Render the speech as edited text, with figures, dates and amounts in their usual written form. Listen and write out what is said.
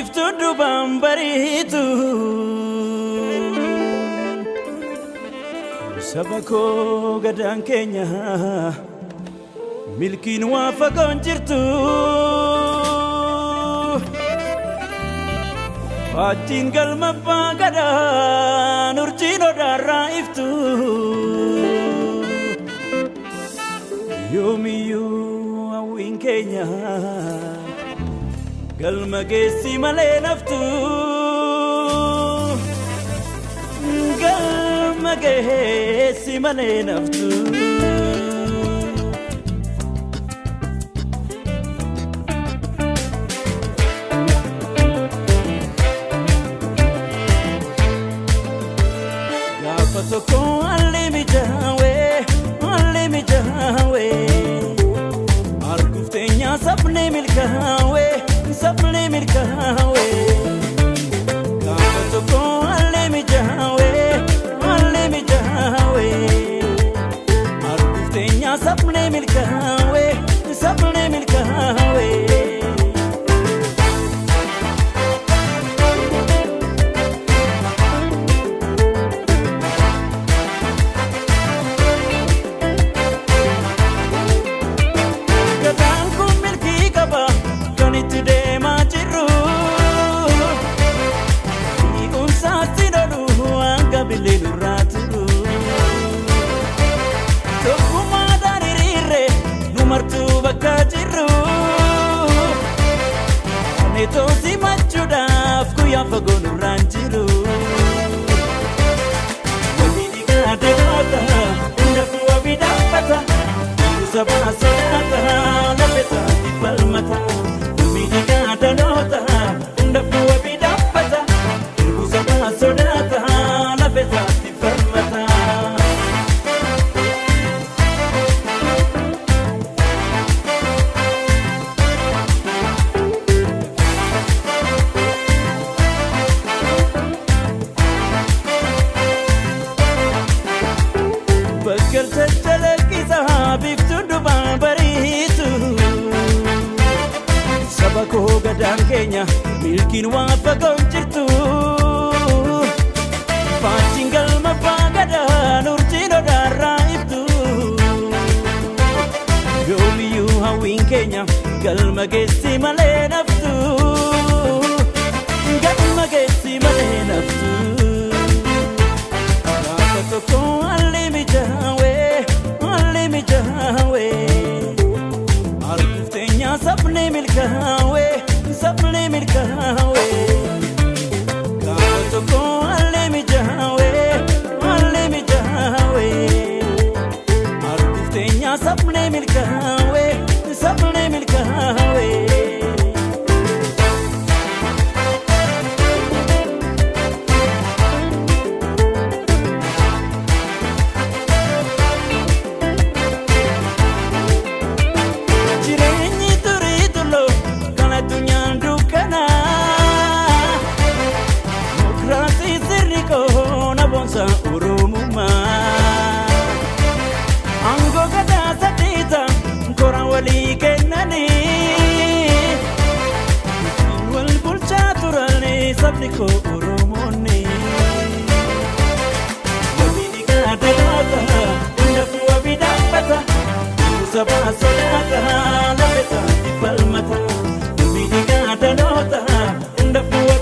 biiftuun dubaan bariitu. Saba koo gadaan keenya milkiin waa fagoon jirtu. Faajjiin galma abbaa gadaan urjiin odaarraa iftu. Yoomiyyuu hawwiin keenya galma geessi malee naftu. Galma geessi malee naftu. Gaafa tokko haalli mijaawee, haalli mijaawee. Arguuf teenyaa sabni milkaawee, sabni milkaawee. Gaafa tokko haalli mijaawee, haalli mijaawee. Arguuf teenyaa sabni milkaawee, sabni milkaawee. Gadaan kun milkii qaba kan itti deemaa jirru. Hiikumsaatti lolu hanga billee nurraa turu. Tokkummaadhaan hiriirre nu martuu bakka jirru. Neetoo simachuudhaaf guyyaa fagoo nurraan jiru. Wabii dhiigaa dagaata hundaafuu wabii dhaabbata. Sabaa sodaata lafa isaatti falmata. Wabii dhiigaa dhaloota hundaafuu wabii dhaabbata. Eeguu sabaa sodaata lafa isaatti falmata. Bakkalcha calaqqisaa biiftuun dubaan bariitu. Saba koo gadaan keenya milkiin waa fagoon jirtu. Faajjiin galma abbaa gadaan urjiin odaarraa iftu. Yoomiyyuu hawwiin keenya galma geessi malee naftu. Galma geessi malee naftu. Gaafa tokko haalli mijaawee, haalli mijaawee. Arguuf teenyaa sabni milkaawee, sabni milkaawee. Gaafa tokko haalli mijaawee, haalli mijaawee. Arguuf teenyaa sabni milkaawee, sabni milkaawee. Jireenyi turii tuloo kan addunyaan dukkana. Dimokiraasii sirni koona boonsa Oromummaa. Aangoo gadaa sadiita kora walii kennanii. Wal bulchaa turanii sabni koo Oromoonni. Wabii dhiigaa dhaloota hundaafuu wabii dhaabbata. Sabaa sodaata lafa isaatti falmata. Wabii dhiigaa dhaloota hundaafuu.